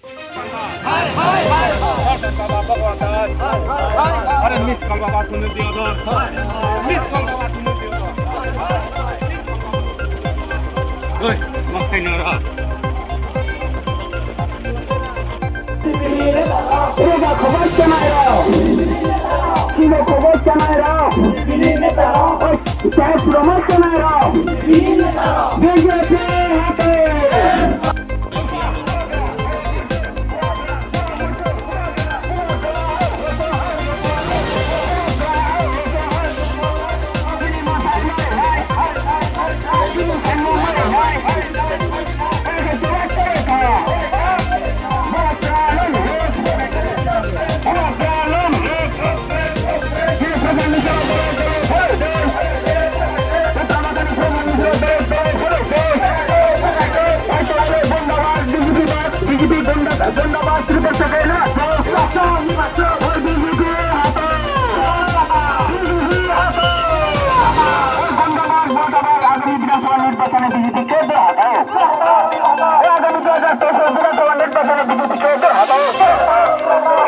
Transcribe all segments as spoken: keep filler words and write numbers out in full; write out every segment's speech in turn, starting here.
Are miss call baba sunu diyo to. Miss call baba sunu diyo to. Oi, mas kaino ra. Sino khobor chanai rao. Sino khobor chanai rao. Oi, sino khobor chanai rao. B J P hate.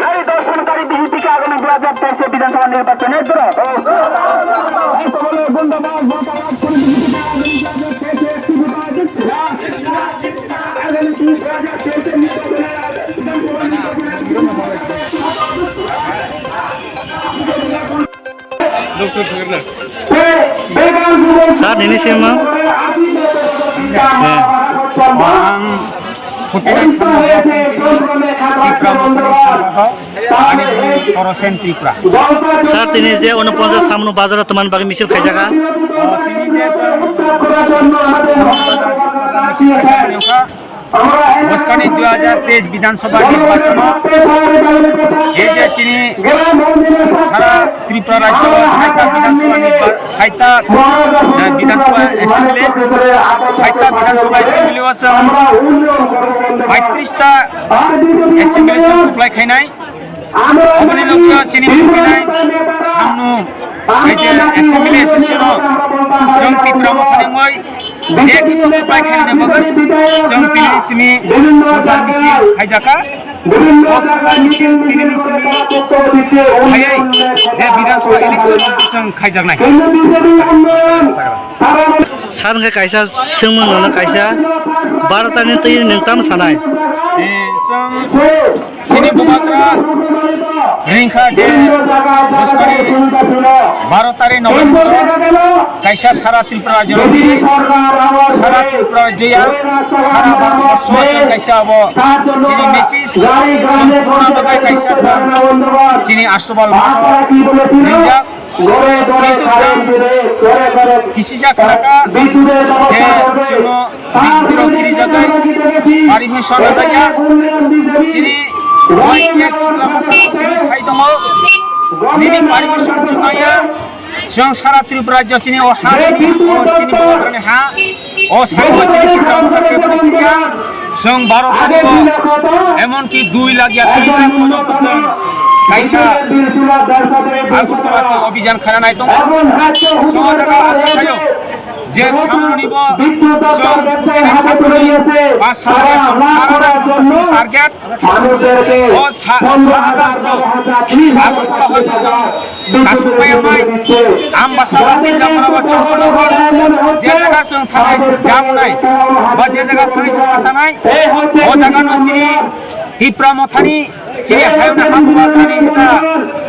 আগামী দর্শনকারী বিজেপিকে আগামী দু হাজার তেইশে বিধানসভা নির্বাচনে দূর হতো। এই সময় গুন্ডাবাজ, গুন্ডাবাজ করে বিজেপিকে আগামী দু হাজার তেইশে একটি বিভাগ দিচ্ছে না। আগামী দু হাজার তেইশে নির্বাচনে বিধানসভা নির্বাচনে Sir, nini sima? Ang Putera Sangha Tipra Mothani Sangha Ani Korosen Tripura. Sir, tini je unoponchas samno bazar teman bagi misil khaijaka. Tini je sir, misil khaijaka. Bwskangni dui hajar teis Bidhan Sabha nirbachon o A J C ni sara Tripura rajyo o saita Bidhan Sabha nirba-, saita, eh, Bidhan Sabha Assembly, saita Bidhan Sabha Assembly o chwng paitris ta Assembly chwng kwplai khainai. Oboni loge o chini phuinai samno hai je Assembly session o chwng Tipra Mothani wngwi je khe kwplai khainani bagwi chwng tini simi prochar misil khaijaka. O prochar misil tini simi khaiwi je Bidhan Sabha election o chwng khaijaknai. Sir, hwnkhe kaisa swngmung nono kaisa, baro tani twi nwng tamo sanai? Eh, chwng Chini bubagra ringkha je bwskangni baro tarikh November kaisa sara Tripura rajyo, sara Tripura rajyo ya, sara Bharat borso kaisa abo chini message sampurna bagwi kaisa sa chini Astobal ringjak. Kintu chwng kisisa khlaka je chwngno B J P rok kirijagwi permission rwjakya. Chini Y T F sikla buphang tini sai tongo. Nini permission chwng nangya. Chwng sara Tripura rajyo chini o ha, chini o chini bubagrani ha. O sabo chini Tripura bubagrani ha. Chwng baro tarikh o emon ki dui lakh ya tin lakh porjonto chwng kaisa Agartala se obhijan khana nai tongo. Chwng o jaga asa khaio je samno ni bo chwng khe nai satroni ba sara sara target o sa-, sara target Agartala hoito chwng kasuk pai amai Ambasa Tindamarabo Chongkol je jaga chwng thanai jamunai ba je jaga police rok asanai o jaga no chini Tipra Mothani chini hayungni habugra thani hwnka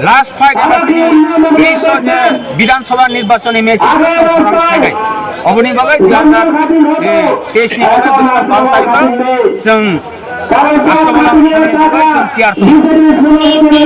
last fight eba chini teis o je Bidhan Sabha nirbachon ni message no chwng khorang khainai. Oboni bagwi dui hajar teis ni bwskang baro tarikh o chwng Astobal o thangna bagwi chwng tiyar tongo.